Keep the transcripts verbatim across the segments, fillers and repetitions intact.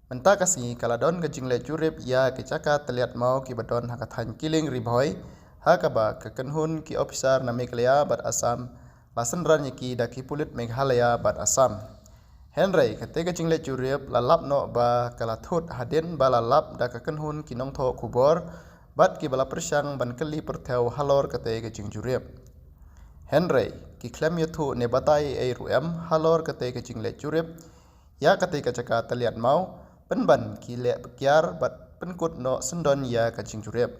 Mynta ka sngi ka la don ka jingleit jurip ïa ki jaka tylliat maw kiba don ha ka thaiñ Killing Ri Bhoi, ha kaba ka kynhun ki ophisar na Meghalaya bad Assam la synran ïa ki da ki pulit Meghalaya bad Assam. Hynrei kata ka jingleit jurip la lap noh ba ka la thut hadien ba la lap da ka kynhun ki nongthoh khubor bad kiba la pyrshang ban kylli pyrthew halor kata ka jingjurip. Hynrei ki khlem ïathuh ne batai ei ruh em halor kata ka jingleit jurip ïa kata ka jaka tylliat maw, pynban ki leh bkiar bad pynkut noh syndon ïa ka jingjurip.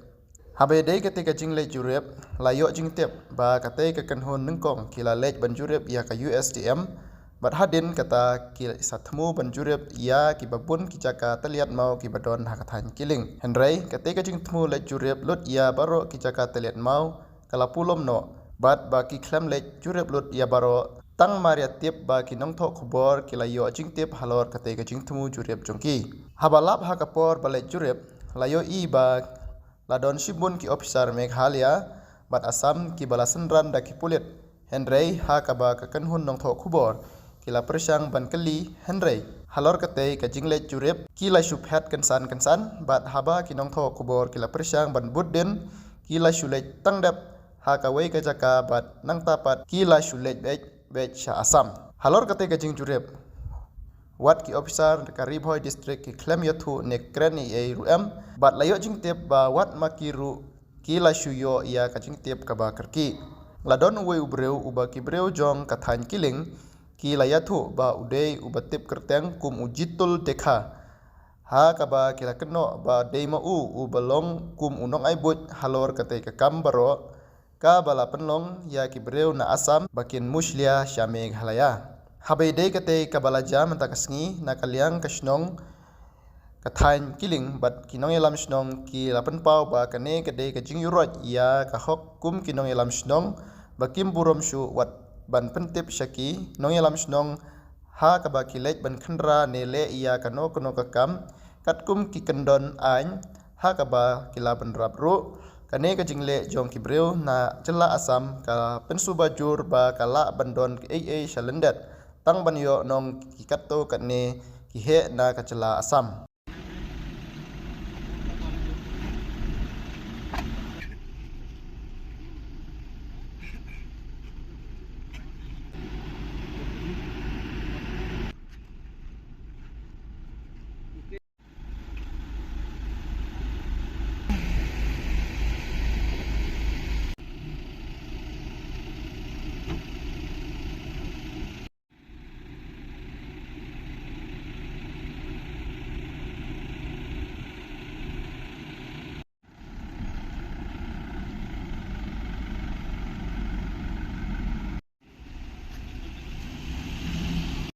Haba ïadei kata ka jingleit jurip, la ïoh jingtip ba kata ka kynhun nyngkong ki la leit ban jurip ïa ka U S T M, bad hadien kata ki sa thmu ban jurip ïa kiba bun ki jaka tylliat maw kiba don ha ka thaiñ Killing. Hynrei kata ka jingthmu leit jurip lut ïa baroh ki jaka tylliat maw ka la pulom noh, bad ba ki khlem leit jurip lut ïa baroh tang mar ïa tip ba ki nongthoh khubor ki la ïoh jingtip halor kata ka jingthmu jurip jong ki. Haba lap ha ka por ba leit jurip, la ïohi ba la don shibun ki ophisar Meghalaya bad Assam kiba la synran da ki pulit. Hynrei ha kaba ka kynhun nongthoh khubor ki la pyrshang ban kylli, hynrei halor kata ka jingleit jurip ki la shu phet kynsan kynsan, bad haba ki nongthoh khubor ki la pyrshang ban bud dien, ki la shu leit tang dep ha kawei ka jaka bad nangta pat ki la shu leit beit beit sha Assam. Halor kata ka jingjurip, wat ki ophisar ka Ri Bhoi District ki khlem ïathuh ne kren ei ei ruh em, bad la ïoh jingtip ba wat ma ki ruh ki la shu ïoh ïa ka jingtip kaba kyrkieh. La don uwei u briew uba ki briew jong ka thaiñ Killing ki la ïathuh ba u dei uba tip kyrteng kum u Jitul Dekha, ha kaba ki la kynnoh ba dei ma u uba long kum u nongai buit halor kata ka kam baroh kaba la pynlong ïa ki briew na Assam ba kin mushlia sha Meghalaya. Haba ïadei kata kaba la jia mynta ka sngi na ka liang ka shnong ka thaiñ Killing bad ki nongïalam shnong ki la pynpaw ba kane ka dei ka jingïuroit ïa ka hok kum ki nongïalam shnong ba kim burom shuh wat ban pyntip sha ki nongïalam shnong ha kaba ki leit ban khynra ne leh ïa kano kano ka kam katkum ki kyndon aiñ ha kaba ki la bynrap ruh. Kane ka jingleh jong ki briew na jylla Assam ka pynsuba jur ba ka lah ban don ei ei sha lyndet tang ban ïoh nong ki katto katne ki heh na ka jylla Assam.